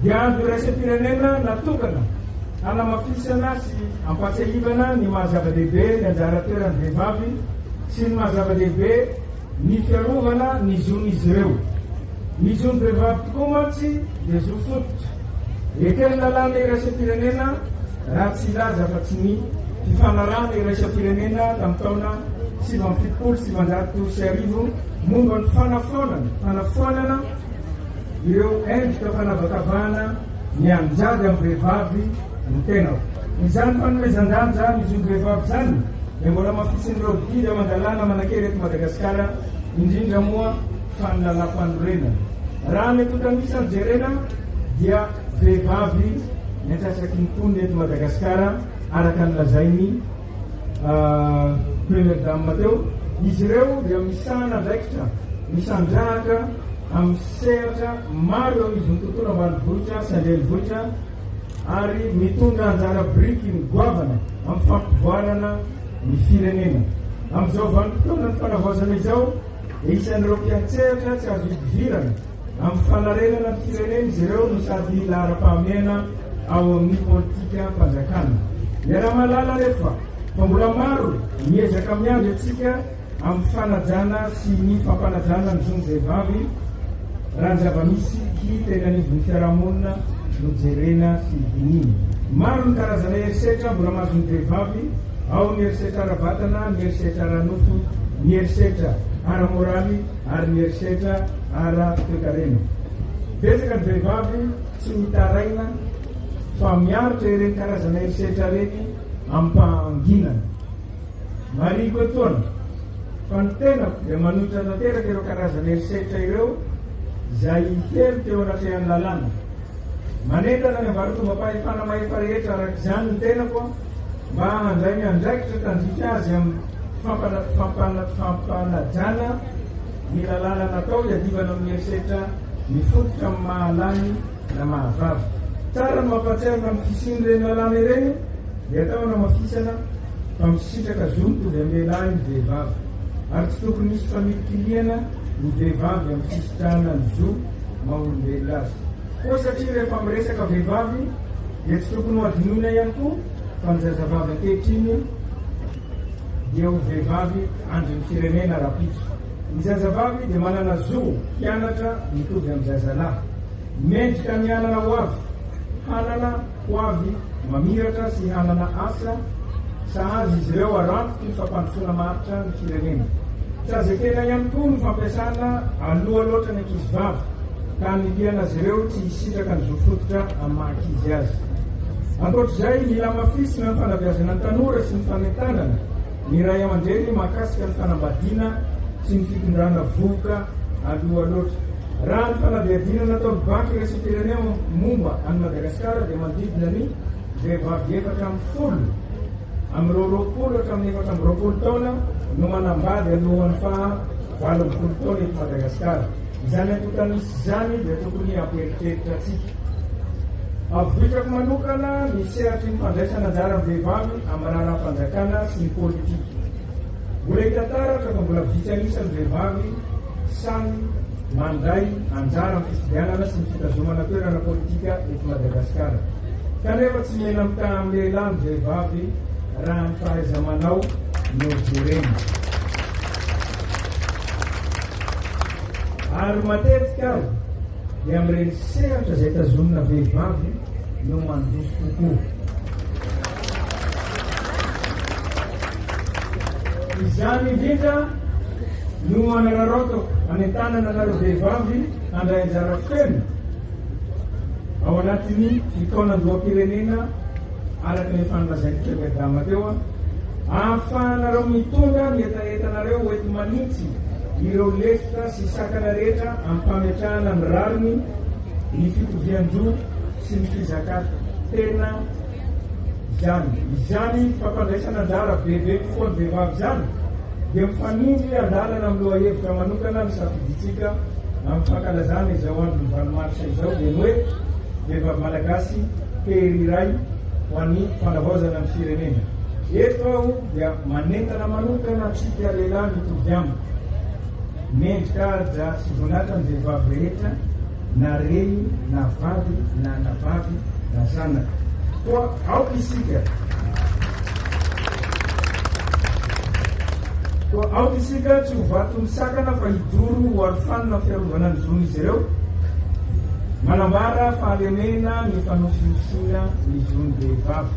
Dia andro iraisam-pirenena natokana hanamafisana sy hampatsiahivana ny maha zava-dehibe ny anjara toeran'ny vehivavy sy ny maha zava-dehibe ny fiarovana ny zon'izy ireo. Ny zon'ny vehivavy tokoa mantsy dia zo fototra eken'ny lalàna iraisam-pirenena raha tsy hilaza afa-tsy ny fifanarahana iraisam-pirenena tamin'ny taona 1979 momba ny fanafoanana fanafoanana ireo endrika fanavakavahana mianjady amin'ny vehivavy ny tenako. Izany fanomezan-danja ny zon'ny vehivavy izany dia mbola hamafisin'ireo didy aman-dalàna manan-kery eto Madagasikara, indrindra moa fa ny lalàmpanorenana. Raha ny antontan'isa no jerena dia vehivavy ny antsasaky ny mponina eto Madagasikara araka ny lazain'ny Première Dame teo. Izy ireo dia misahana andraikitra misandrahaka amin'ny sehatra maro eo anivon'ny tontolo ambanivohitra sy an-drenivohitra ary mitondra anjara biriky goavana amin'ny fampivoarana ny firenena. Amin'izao vanim-potoanan'ny fanavaozana izao dia isan'ireo mpiantsehatra tsy azo idivirana amin'ny fanarenana ny firenena izy ireo no sady laharam-pahamehana ao amin'ny politikam-panjakana. Iaraha-mahalala anefa fa mbola maro ny ezaka miandry antsika amin'ny fanajana sy ny fampanajana ny zon'ny vehivavy raha ny zava-misy hita eny anivon'ny fiarahamonina no jerena sy dinihina. Maro ny karazana herisetra mbola mahazo ny vehivavy, ao ny herisetra ara-batana, ny herisetra ara-nofo, ny herisetra ara-moraly ary ny herisetra ara-toekarena. Betsaka ny vehivavy tsy mitaraina fa miaritra ireny karazana herisetra ireny amim-pahanginana. Marihiko etoana fa ny tenako dia manohitra tanteraka ireo karazana herisetra ireo izay heloka eo anatrehan'ny lalàna. Manentana ny ambaratongam-pahefana mahefa rehetra araka izany ny tenako mba handray ny andraikitra tandrify azy amin'ny fampanajana ny lalàna natao hiadivana amin'ny herisetra mifototra amin'ny maha lahy na maha vavy. Tsara ny mampahatsiahy fa ny fisian'ireny lalàna ireny dia atao hanamafisana fa misitraka zo mitovy amin'ny lehilahy ny vehivavy ary tsy tokony hisy fanilikilihana ny vehivavy amin'ny fisitrahana ny zo maha olombelona azy. Koa satria rehefa miresaka vehivavy dia tsy tokony ho adinoina ihany koa fa ny zazavavy ankehitriny dia ho vehivavy andrin'ny firenena rahampitso. Ny zazavavy dia manana zo hianatra mitovy amin'ny zazalahy. Mendrika ny hanana ho avy, hanana ho avy mamiratra sy hanana asa sahaza izy ireo ary antoky ny fampandrosoana maharitra ny firenena. Tsy azo ekena ihany koa ny fampiasana aloha loatra ny ankizivavy ka hanilihana azy ireo tsy hisitraka ny zo fototra amin'ny maha ankizy azy. Ankoatra izay, mila hamafisina ny fanabeazana ny tanora sy ny fanentanana ny ray aman-dreny mahakasika ny fanambadiana sy ny fitondrana vohoka aloha loatra. Raha ny fanadihadiana nataon'ny Banky Iraisam-pirenena momba an'i Madagasikara dia manodidina ny vehivavy 14 amin'ireo 20 hatramin'ny 24 taona no manambady alohan'ny faha 18 taona eto Madagasikara. Izany antontan'isa izany dia tokony hampieritreritra antsika. Avoitrako manokana ny sehatry ny fandraisana anjara ny vehivavy amin'ny raharaham-panjakana sy ny politika. Mbola hita taratra fa mbola vitsy an'isa ny vehivavy sahy mandray anjara amin'ny fifidianana sy ny fitazomana toerana politika eto Madagasikara. Kanefa tsy mihena mitaha amin'ny lehilahy ny vehivavy raha ny fahaiza-manao no jerena. Ary matetika aza dia amin'ireny sehatra izay tazomina vehivavy no mandroso kokoa. Izany indrindra no anararaotako anentanana anareo vehivavy handray anjara feno ao anatin'ny fikaonandoham-pirenena araka ny efa nolazain'i Kevin Adama teo, ahafahanareo mitondra ny hetahetanareo ho enti-manitsy ireo lesoka sy sakana rehetra amin'ny fametrahana ny rariny, ny fitovian-jo sy ny fizakan-tena izany. Izany fampandraisana anjara bebe kokoa ny vehivavy izany dia mifanindry andalana amin'ny lohahevitra manokana nisafidintsika amin'ny fankalazana izao andron'ny valo marsa izao dia ny hoe Vehivavy Malagasy hery iray ho an'ny fanavaozana ny firenena. Eto aho dia manentana manokana antsika lehilahy mitovy amiko. Mendrika haja sy voninahitra ny vehivavy rehetra. na reny na vady na anabavy na zanaka. Koa aoka isika Koa aoka isika tsy ho vato misakana fa hijoro ho arofanina amin'ny fiarovana ny zon'izy ireo. Manambara fahalemena ny fanosihosiana ny zon'ny vehivavy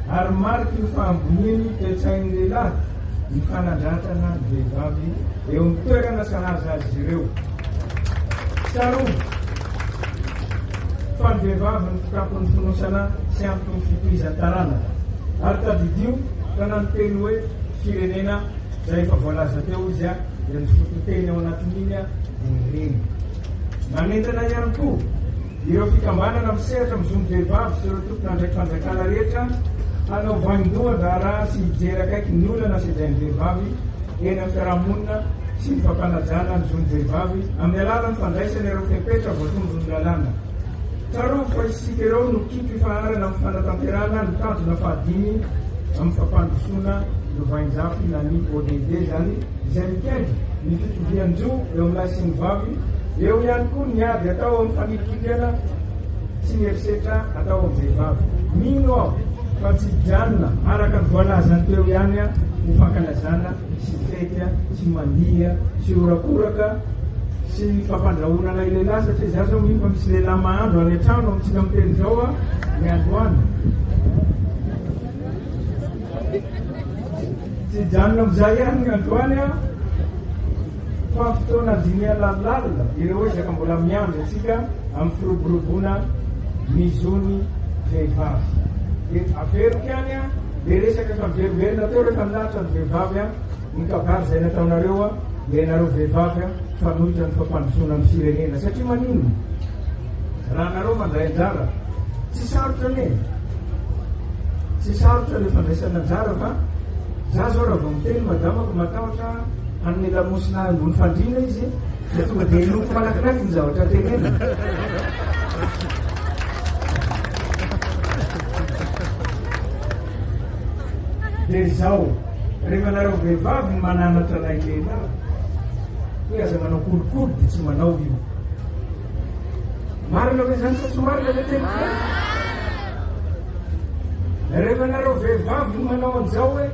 ary mariky ny fahambonian'ny toe-tsain'ny lehilahy ny fanandratana ny vehivavy eo amin'ny toerana sahaza azy ireo. Tsarovy fa ny vehivavy no mpitampin'ny fonosana sy antoky ny fitohizan'ny taranaka. Ary tadidio fa na ny teny hoe firenena izay efa voalaza teo izy dia ny fototeny ao anatin'iny dia reny. Manentana ihany koa ireo fikambanana misehatra amin'ny zon'ny vehivavy sy ireo tompon'andraiki-panjakana rehetra hanao vaindohan-draharaha sy hijery akaiky ny olana sedrain'ny vehivavy eny amin'ny fiarahamonina sy ny fampanajana ny zon'ny vehivavy amin'ny alalan'ny fandraisana ireo fepetra voatondron'ny lalàna. Tsarovy fa isika ireo no kitro ifaharana amin'ny fanatanterahana ny tanjona fahadimy amin'ny fampandrosoana lovainjafy na ny ODD izany izay mikendry ny fitovian-jo eo amin'ny lahy sy ny vavy, eo ihany koa ny ady atao amin'ny fanilikilihana sy ny herisetra atao amin'ny vehivavy. Mino aho fa tsy hijanona araka ny voalazany teo ihany ho fankalazana sy fety sy mandihy sy horakoraka sy fampandrahonana ilay lehilahy satria za zao mino fa misy lehilahy mahandro any an-trano amintsika miteny izao ny androany. Tsy hijanona amin'izay ihany ny androany fa fotoana dinihana lalina ireo ezaka mbola miandry antsika amin'ny firoboroboana ny zon'ny vehivavy. Dia averiko ihany le resaka efa miverimberina teo rehefa nilahatra ny vehivavy ny kabary izay nataonareo dia ianareo vehivavy fanoitra ny fampandrosoana ny firenena satria maninona raha nareo mandray anjara tsy sarotra anie tsy sarotra le fandraisana anjara fa za zao raha vao miteny madamako matahotra hanome lamosina ambony fandriana izy dia tonga dia henoko malakilaky ny zavatra tenena. Dia izao, rehefa nareo vehivavy no mananatra anay lehilahy hoe aza manao kolikoly dia tsy manao io. Marina ve zany sa tsy marina ve teniko zany? Rehefa nareo vehivavy no manao an'izao hoe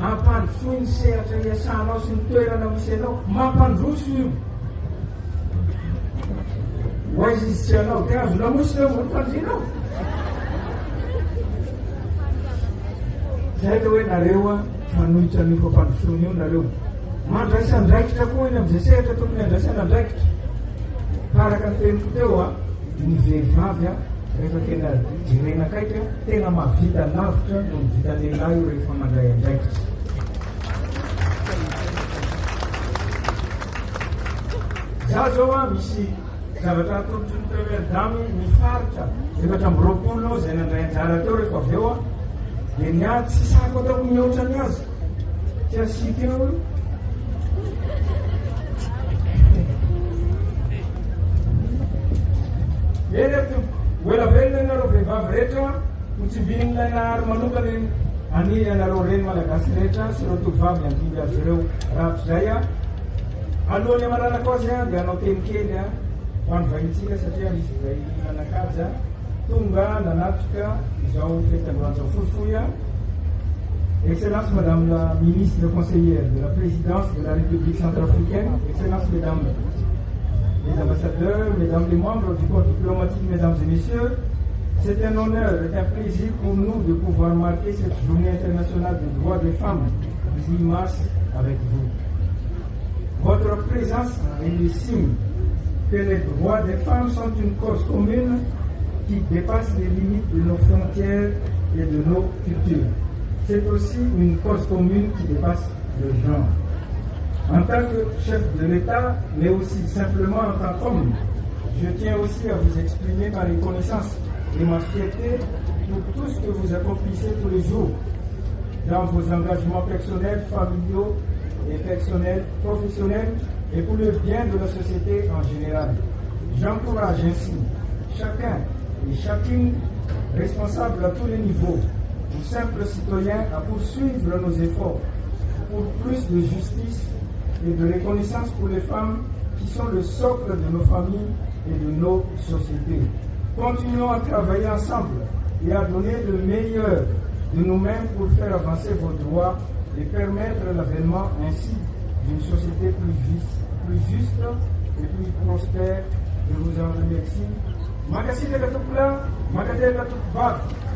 ampandrosoy ny sehatra iasanao sy ny toerana misy anao, mampandroso io. Ho aiza izy tsy hanao? Dia azo lamosina eo ambony fandriana ao. Zay le hoe nareo a fanoitra an'io fampandrosoana io nareo. Mandraisa andraikitra koa eny amin'izay sehatra tokony andraisana andraikitra. Fa araka ny teniko teo a, ny vehivavy a, rehefa tena jerena akaiky a, tena mahavita lavitra noho ny vitan'ny lehilahy io rehefa mandray andraikitra. Za zao a misy zavatra atolotry ny première dame ny faritra 24 izay nandray anjara teo rehefa avy eo a dia ny ahy tsy sahako ataoko mihoatra ny azy tsy asiako eo eny ary tompoko ho ela velona ianareo vehivavy rehetra ho tsimbinin'ilay nahary manokana anie ianareo reny malagasy rehetra sy ireo tovovavy handimby azy ireo rahatrizay a Alohan'ny hamaranako azy dia hanao teny kely ho an'ny vahintsika satria misy vahiny manan-kaja tonga nanatrika izao fety androany izao. Fohifohy a. Excellence Madame la Ministre Conseillère de la Présidence de la République Centrafricaine, Excellence Mesdames les ambassadeurs, Mesdames les membres du corps diplomatique, Mesdames et Messieurs, c'est un honneur et un plaisir pour nous de pouvoir marquer cette journée internationale des droits des femmes du 8 mars avec vous. Votre présence est le signe que les droits des femmes sont une cause commune qui dépasse les limites de nos frontières et de nos cultures. C'est aussi une cause commune qui dépasse le genre. En tant que chef de l'État, mais aussi simplement en tant qu'homme, je tiens aussi à vous exprimer ma reconnaissance et ma fierté pour tout ce que vous accomplissez tous les jours dans vos engagements personnels, familiaux et personnels, professionnels et pour le bien de la société en général. J'encourage ainsi chacun et chacune responsable à tous les niveaux, ou simples citoyens, à poursuivre nos efforts pour plus de justice et de reconnaissance pour les femmes qui sont le socle de nos familles et de nos sociétés. Continuons à travailler ensemble et à donner le meilleur de nous-mêmes pour faire avancer vos droits et permettre l'avènement ainsi d'une société plus juste, plus juste et plus prospère. Je vous en remercie. Mankasitraka tompokolahy, mankatelina tompokovavy.